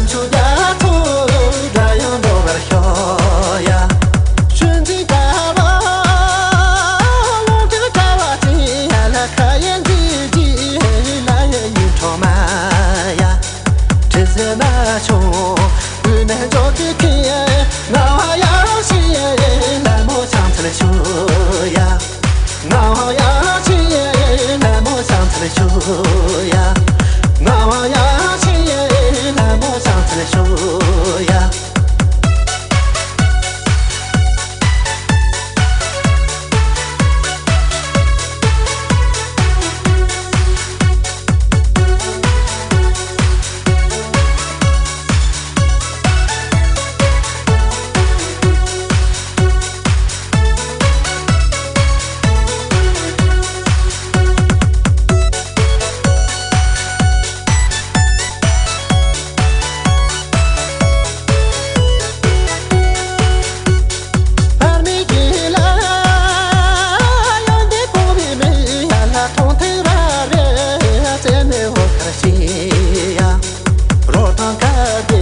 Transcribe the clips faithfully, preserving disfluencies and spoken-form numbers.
ཆུ་རྒྱ་མཚོ་སྒྲ་ཡང་འགྲོ་བར་ཤོག་ཡ། ཆུ་འཛིན་དཀར་བ་ལུང་དྲུག་དྲ་བ་ཅན་ཡ། ལ་ཁ་ཡེ་འཛིན་གྱི་ལ་ཡེ་ཡུལ་འཕྲོག་མ་ཡ། དྲི་ཟ་ན་ཆུང་དབུས་ན་འཇོག་གི་ཁྱི། ངག་དབང་ཡང་ཤི་ལ་མོ་ཆང་ཚལ་ཆུ་ཡ། ངག་དབང་ཡང་ཤི་ལ་མོ་ཆང་ཚལ་ཆུ་ཡ། ངག་དབང་ཡང་ཤི་ལ་མོ་ཆང་ཚལ་ཆུ་ཡ། རོ་ཐང་ཁ་བདེ་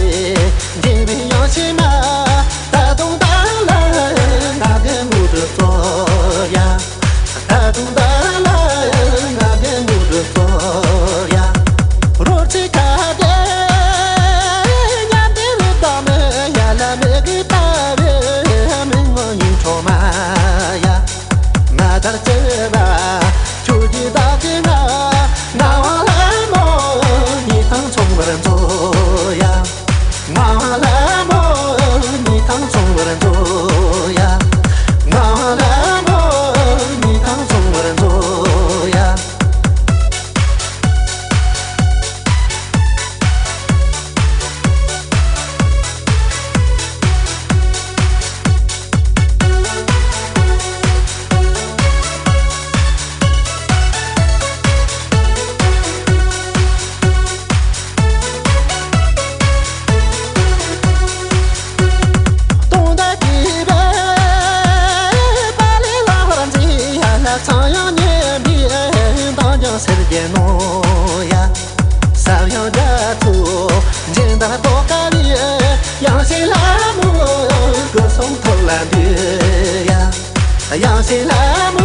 འདི་བའི་ཡང་ཕྱི་མ། ད་དུང་ད་ལ་ང་དེ་མུ་དུ་ཚོ་ཡ། ད་དུང་ད་ལ་ང་དེ་མུ་དུ་ཚོ་ཡ། རོ་ཚི་ཁ་བདེ་ཉམས་དེ་རུ་ད་མེ་ཡ་ལ་མེ་གི་ད་བེ་མི་ངོ་ཡིན་ཁྲོ་མ་ཡ། མ་དར་ཅེ་བ་ཆུ་ཇི་དག་གི་ང་ང་བ་ལ་མོ་ཉི་ཐང་ཚོང་བར་མཛོ་ཡ། ང་བ་ལ་མོ་ཉི་ཐང་ཚོང་བར་མཛོ་ཡ། ང་བ་ལ་མོ་ཉི་ཐང་ཚོང་བར་མཛོ་ཡ། སྟོང་ཟླ་དེ་བས་པ་ལི་ལ་བར་འཛིན་ཡ། ལ་ཚང་ཡང་ཉེ་མི་འདང་ཀྱང་སེར་གྱི་ནོ་ཡ། ས་ཡང་རྒྱ་མཚོ་འཇིན་དང་རྡོ་ཀ་ལི། ཡང་སྲིད་ལ་མོ་སྐུ་གསུང་ཐུགས་ལ་འདུད་ཡ། ཡང་སྲིད་ལ་མོ།